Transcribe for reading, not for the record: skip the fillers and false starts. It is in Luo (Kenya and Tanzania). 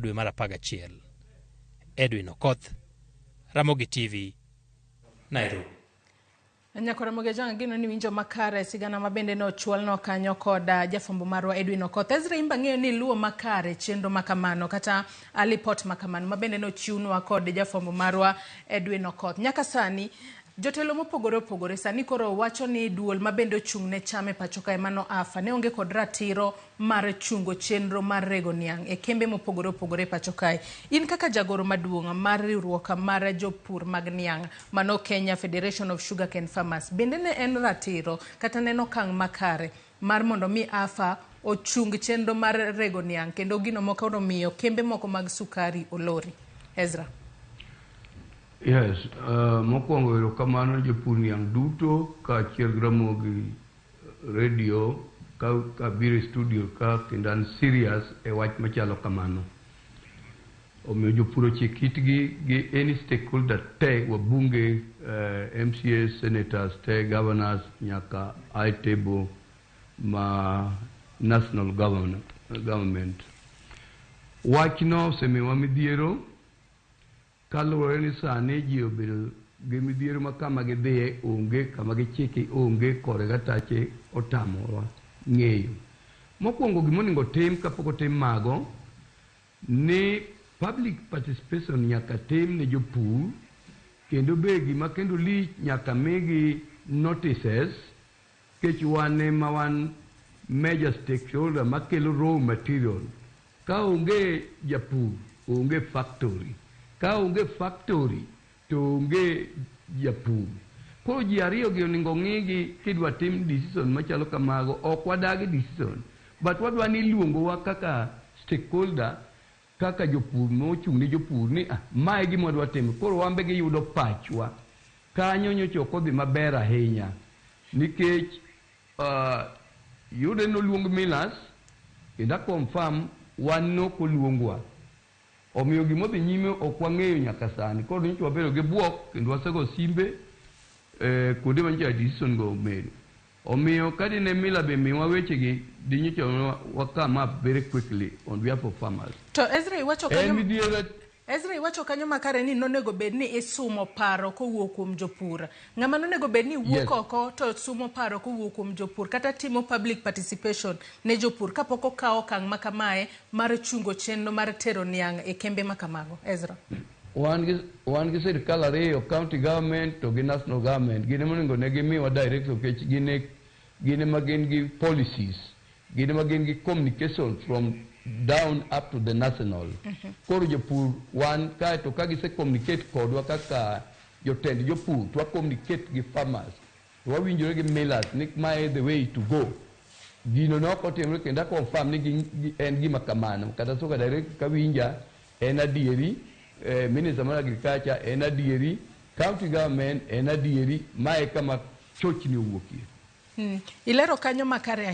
Dwe mar 11. Edwin Okoth, Ramogi TV, Nairobi. Nyakora Mogejang gino ni winjo makare sigana ma bende nochwalnwa kanyo kod jafwambo marwa Edwin Okoth. Ezra Imba ng'eyo ni luwo makare chenro makamano kata lipot makamano ma bende nochiwnwa kod jafwambo marwa Edwin Okoth. Nyaka sani jotelo mopogore opogore sani koro wacho ni duol ma bende ochung' ne cham e pacho kae mano AFA ne onge kod ratiro mar chungo chenro mar rego niang' e kembe mopogore opogore e pacho kae. In kaka jagoro maduong' mar riwruok mar jopur mag niang' mano Kenya Federation of Sugarcane Farmers, bende ne en ratiro kata ne en okang' makare mar mondo mi AFA ochung chenro mar rego niang' kendo gino moko omiyo kembe moko mag sukari olori? Ezra. Yes, mokwongo erokamano jopur niang' duto kaachiel gi Ramogi Radio ka kabiro e studio ka kendo an serious e wach machalo kamano. Omiyo jopur ochik itgi gi any stakeholder te, wabunge, MCAs, senators te, governors nyaka high table ma national government. Wachno osemiyowa midhiero kaluwore ni sani ji obedo gi midhiero ma kama gidhiye onge, kama gichiki onge, kore gatache otamowa ng'eyo. Mokwongo gimonego otim kapok otim mago, ni public participation nyaka tim ne jopur, kendo be gima kendo lich nyaka migi notices, nikech wan ema wan major stakeholder makelo raw material. Ka onge japur, onge factory. Ka onge factory, to onge japur. Koro ji ariyo gi onego ng'igi kidwa tim decision machalo kamago. Ok wadagi decision, but wadwa ni iluongowa kaka stakeholder, kaka jopur mochung' ne jopur ni ah, mae gima wadwa timo. Koro wan be giyudo pachwa. Kanyo nyocha ok odhi maber ahinya nikech yude noluong millers kendo a confirm wan nok oluongwa. Omiyo gimodhi nyime ok wang'eyo nyaka sani. Koro nyocha wabedo gi buok kendo wasego simbe kuonde ma nyocha decision go omedo. Omiyo ka dine miller be miwa wechegi, di nyocha wa come up very quickly on behalf of farmers. To Ezra iwacho En kanyo midhiero. Ezra iwacho kanyo makare ni nonego bed ni isumo paro kowuok kuom jopur. Ng'ama nonego bed ni wuok oko to sumo paro kowuok kuom jopur kata timo public participation ne jopur kapok okawo okang' ma kamae mar chungo chenro mar tero niang' e kembe ma kamago. Ezra. Wan gi sirikal ariyo, county government to gi national government. Gin ema onego ne gimiwa direction nikech gin ema gin gi policies, gin ema gin gi communication from down up to the national. Koro jopur wan kaeto ka gise communicate kodwa kaka jotend jopur to wa communicate gi farmers to wawinjore gi millers ni mae the way to go. Gino ne ok otimore kendo a confirm ni en gima kamano. Kata soka direct kawinja en adieri, minister mar agriculture en adieri, county government en adieri, mae kama chochni owuokie. Ilero kanyo makare.